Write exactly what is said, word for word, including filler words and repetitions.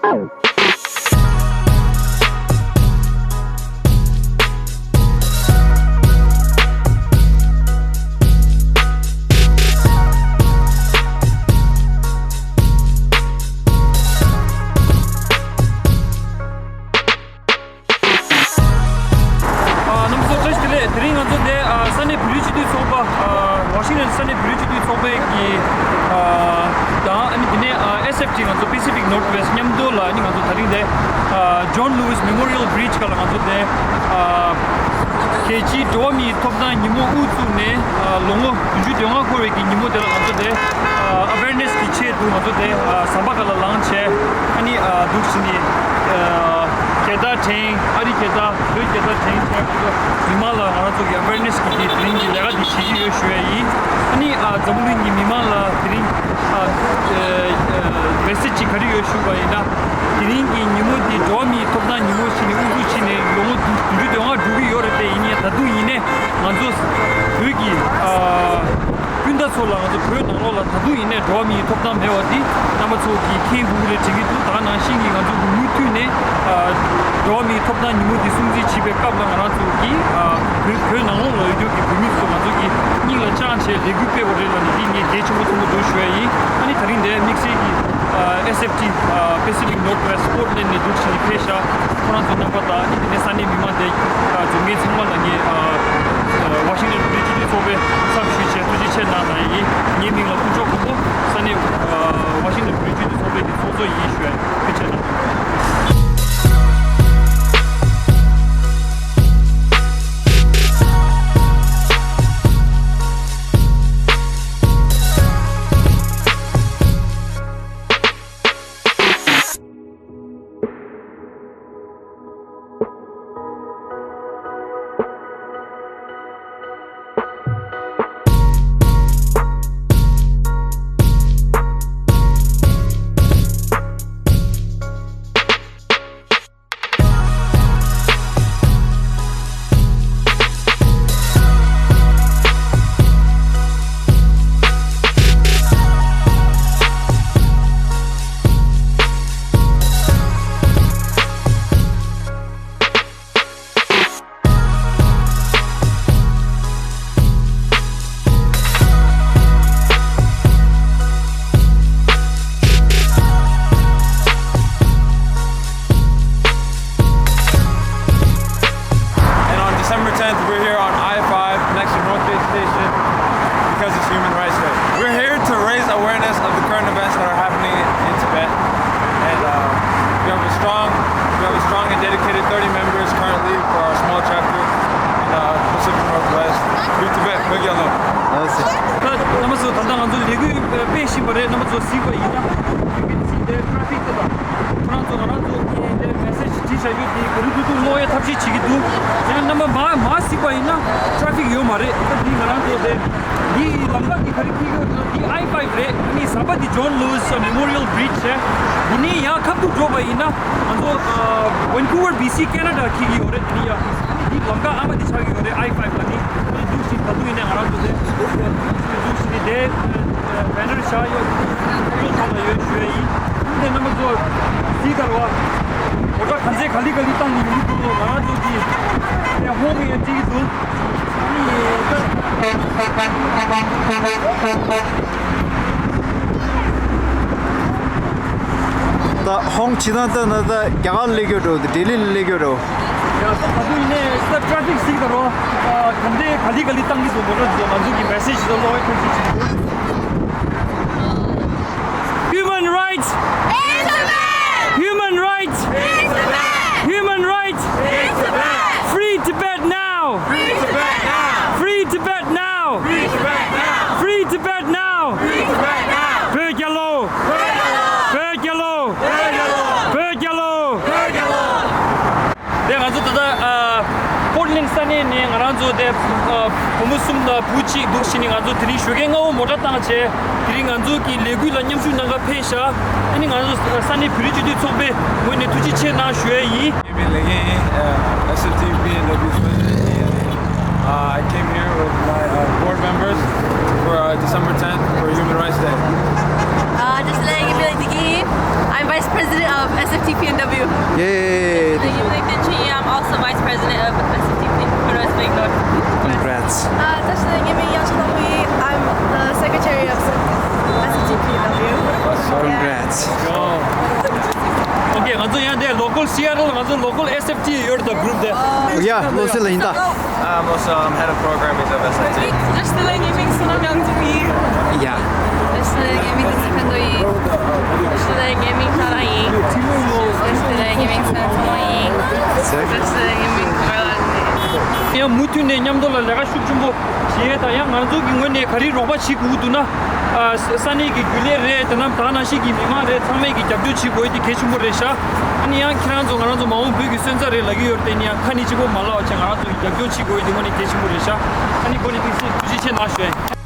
ཨ། རྣམ་པ་ཚོ་བཀྲ་ཤིས་བདེ་ལེགས། དེ་རིང་ང་ཚོ་འདི་ཨ་ས་གནས་བོད་རིགས་སྤྱི་མཐུན་ཚོགས་པ། ཨ། ཝ་ཤིང་ཊོན་ས་གནས་བོད་རིགས་སྤྱི་མཐུན་ཚོགས་པའི་གི་ཨ་དང་། ཨ་ནི་དེ་ནས་ཨ་ཨེས་ཨེཕ་ཊི་ང་ཚོ་Pacific Northwest མཉམ་དུ་ལ། ཨ་ནི་ང་ཚོ་དེ་རིང་འདི་ཨ་John Lewis Memorial Bridge སྒང་ལ་ང་ཚོ་འདི་ཨ་རྒྱལ་སྤྱིའི་འགྲོ་བ་མིའི་ཐོབ་ཐང་ཉིན་མོ་དབུ་བཙུགས་ནས། ཨ་ལོ་ངོ་བདུན་ཅུ་དོན་ལྔ་འཁོར་བའི་གི་ཉིན་མོ་དེ་ལ་ང་ཚོ་འདི་ཨ་ཨ་ཝེར་ནེས་ཀྱི་ཆེད་དུ་ང་ཚོ་འདི་ཨ་ཟམ་པ་སྒང་ལ་ལངས་བྱས། ཨ་ནི་ཨ་འདུག་སེ་ནི་ཨ་རྒྱལ་དར་བསྒྲེངས། ཨ་རིའི་རྒྱལ་དར། བོད་རྒྱལ་དར་བསྒྲེངས་བྱས། ང་ཚོ་མི་མང་ལ་ང་རང་ཚོ་གི་ཨ་ཝེར་ནེས་ཀྱི་དེ་དེ་རིང་གི་ལས་ཀ་འདི་བྱེད་ཀྱི་ཡོད་ཞུ་ཡ་ཡིན། ཨ་ནི་ཨ་འཛམ་བུ་གླིང་གི་མི་མང་ལ་དེ་རིང་ཨ་ཨ་མེ་སེ་ཇི་ག་རེ་ཡོད་ཞུས་པ་ཡིན་ན། དེ་རིང་གི་ཉིན་མོ་འདི་འགྲོ་བ་མིའི་ཐོབ་ཐང་ཉིན་མོ་ཞིག་ནས་དབུ་བཙུགས་བྱས་ནས་ལོ་ངོ་བདུན་ཅུ་དོན་ལྔ་འགྲོ་གི་ཡོད་རེད་དེ། ཡིན་ནའི་ད་དུང་ཡིན་ནའི་ང་ཚོ་བོད་ཀྱི་ཨ་སྤུན་ཟླ་ཚོ་ལ། ང་ཚོ་བོད་ནང་ལོགས་ལ་ད་དུང་ཡིན་ནའི་འགྲོ་བ་མིའི་ཐོབ་ཐང་མེད་པ་འདི་རྣམ་པ་ཚོ་གིས་མཁྱེན་དགོས་ཀྱི་རེད་དྲན་གྱི་འདུག་ད་ག་ནང་བཞིན་གྱི་ང་ཚོ་གི་མུ་མཐུད་ནས་ཨ་འགྲོ་བ་མིའི་ཐོབ་ཐང་ཉིན་མོ་འདི་སྲུང་བརྩི་བྱེད་པའི་སྐབས་ལ། ང་རང་ཚོ་གི་ཨ་བོད་བོད་ནང་ལོགས་ལ་ཡོད་རྒྱུ་གི་བོད་མི་ཚོ་ང་ཚོ་གི་སྙིང་ལ་བཅངས་བྱས་ལས་འགུལ་སྤེལ་དགོས་རེད་ལབ་ནས། འདི་ངས་གལ་ཆེན་པོ་མཐོང་གི་འདུག་ཞུ་ཡ་ཡིན། ཨ་ནི་དེ་རིང་འདིར་དམིགས་བསལ་གྱི་ཨ་ཨེས་ཨེཕ་ཊི་ཨ་Pacific Northwest Portland ནས་འདུག་སེ་ཕེབས་ཤག་ཁོ་རང་ཚོ་རྣམ་པ་དང་། ཨ་ནི་དེ་ནས་ས་གནས་མི་མང་དེ་ཨ་འཛོམས་མཁན་ཚང་མ་ལ་ངས་ཨ་ཨ་ཝ་ཤིང་ཊོན་བོད་རིགས་སྤྱི་མཐུན་ཚོགས་པའི་ཚབ་ཞུས་བྱས་ཐུགས་རྗེ་ཆེ་གནང་ན་ཡིན། ངའི་མིང་ལ་དཀོན་མཆོག་མགོན་པོ། ས་གནས་ཨ་ཝ་ཤིང་ཊོན་བོད་རིགས་སྤྱི་མཐུན་ཚོགས་པའི་གི་ཚོགས་གཙོ་ཡིན་ཞུ་ཡ། ཐུགས་རྗེ་ཆེ་གནང་། And on December tenth, we're here on I five next to North Bay Station because it's Human Rights Day. We're here to raise awareness of the current events that are happening in Tibet. And uh, we have a strong, we have a strong and dedicated thirty members currently for our small chapter in uh, Pacific Northwest. Free Tibet, Pögelo. ད་རྣམ་པ་ཚོ་ད་ལྟ་ང་ཚོ་ལས་འགུལ་སྤེལ་བཞིན་པ་རེད། རྣམ་པ་ཚོ་གཟིགས་པ་ཡིན་ན། ཡུལ་གྱི་ཚིག་དེ་ཊ་ཕིག་དེ་དང་། ཁོ་རང་ཚོ་ང་རང་ཚོ་གི་དེ་མེ་སེ་ཇི་བྲིས་བཞག་རྒྱུ་དེ་ག་རེ་ཐུབ་ཐུབ་ཀློག་ཡའི་ཐབས་ཤེས་བྱེད་ཀྱི་འདུག་ཡང་རྣམ་པ་མར་མར་གཟིགས་པ་ཡིན་ན་ཊ་ཕིག་ཡོད་མ་རེད། ད་འདི་ང་རང་ཚོ་དེ་འདི་ལམ་ཁ་འདི་ག་རེ་འཁེལ་གྱི་ཡོད་ན། འདི་I five རེད། ཨ་ནི་ཟམ་པ་འདི་John Lewis Memorial Bridge རེད། འདི་ནས་ཡར་ཁ་ཐུག་འགྲོ་བ་ཡིན་ན་ང་ཚོ་ཨ་Vancouver B C Canada འཁེལ་གྱི་ཡོད་རེད། འདི་ནས་ཡར་འདི་ལམ་ཁ་ཨ་མ་འདི་ཆགས་ཀྱི་ཡོད་རེད། I five ལ་ནི་འདུག་ཅིང་ད་དུང་ཡིན་ནའི་ང་རང་ཚོ་དེ་འདུག་ཅིང་དེ་བེ་ནར་བཞག་ཡོད། ཡོད་ཚང་ལ་ཡོད་ཞུ་ཡ་ཡིན། དེ་རྣམ་པ་ཚོ་གཟིགས་དར་བ། འོ་ད་ག་ཚད་ག་ལི་ག་ལི་བཏང་ནས་ཡོང་གི་འདུག་ང་རང་ཚོ་གི་དེ་ཧོང་གི་ཡོད་ཅིག་འདུག་ད་ཧོང་ཇི་ལྟར་ལྟ་ན་ད་རྒྱ་གར་སླེབས་ཀྱི་འགྲོ། ལྡི་ལི་སླེབས་ཀྱི་འགྲོ། ཡ་ད་ད་དུང་ཡིན་ནའི་ད་ཊ་ཕིག་གཟིགས་དར་བ། ག་འདྲའི་ག་ལི་ག་ལི་བཏང་གི་འདུག་མོ་ཊ་འདི་ཚོ་ང་ཚོ་གི་མེ་སེ་ཇི་དང་ལོ་ཡི་ཐོན་ཤུགས་ཆེན་པོ། Human rights! Human rights! Human rights! Free Tibet now! Free Tibet now! Free Tibet now! Free Tibet now! Free Tibet now! བོད་རྒྱལ་ལོ། བོད་རྒྱལ་ལོ། བོད་རྒྱལ་ལོ། བོད་རྒྱལ་ལོ། བོད་རྒྱལ་ལོ། བོད་རྒྱལ་ལོ། དེ་ང་ཚོ་ད་ལྟ་ཨ་པོར་ཊ་ལེན་ཌ་ས་གནས་ནས་ང་རང་ཚོ་དེ་ཨ་བུ་མོ་གསུམ་དང་བུ་གཅིག་འདུག་ཕྱིན་ནས། ང་ཚོ་དེ་རིང་ཞོགས་ཀས་སྔ་པོ་མོ་ཊ་བཏང་བྱས། དེ་རིང་ང་ཚོ་གི་ལས་འགུལ་ལ་མཉམ་ཞུགས་གནང་གར་ཕེབས་ཤག་ཨ་ནི་ང་ཚོ་ས་གནས་བོད་རིགས་སྤྱི་མཐུན་ཚོགས་པའི་ངོས་ནས་ཐུགས་རྗེ་ཆེ་གནང་ཞུ་ཡས་ཡིན། Maybe like, uh, S F T B and W President. Uh, I came here with my uh, board members for uh, December tenth for Human Rights Day. Uh, just letting you be like the game. I'm Vice President of S F T Yay! I'm also vice president of S F T P North Bangalore. Congrats. Uh, I'm the secretary of S F T P W. Congrats. Okay, ང་ཚོ་ཡང་དེ་local Seattle ང་ཚོ་local S F T ཡོད་དེ་group དེ། Yeah, local ལ་ཡིན་ད། I'm also um, head of programming of S F T. Just the name is Sonam Yangzumi. Yeah. Just the name is Sifendo Yi. Just the name is Tara Yi. Just the name is Santo Yi. Just the name is Carla Yi. ཡང་མུ་མཐུད་ནས་མཉམ་དུ་ལ་ལས་ཀ་ཤུགས་ཆེན་པོ་བྱེད་ཡས་དང་ཡང་ང་ཚོ་གི་ངོས་ནས་ག་རེ་རོགས་པ་བྱེད་དགོས་འདུག་ན། ཨ་ས་གནས་ཀྱི་རྒྱུན་ལས་རེད་དེ་ནམ་ད་ནང་བཞིན་གྱི་མི་མང་རེད་ཚང་མས་ཀྱི་རྒྱབ་སྐྱོར་བྱེད་དགོས་དེ་གལ་ཆེན་པོ་རེད་ཤག་ཨ་ནི་ཡང་ཁྱེད་རང་ཚོ་ང་རང་ཚོ་མ་འོངས་བོད་ཀྱི་སོན་རྩ་རེད་ལབ་ཀྱི་ཡོད་རེད་དེ་ནི་ཡང་ཁ་ནས་གཅིག་པོ་མ་ལབ་བྱས་ང་རང་ཚོ་གི་རྒྱབ་སྐྱོར་བྱེད་དགོས་དེ་དངོས་ནས་གལ་ཆེན་པོ་རེད་ཤག་ཨ་ནི་འགོ་ནས་ཐུགས་རྗེ་ཆེ་གནང་ཞུ་ཡ་ཡིན།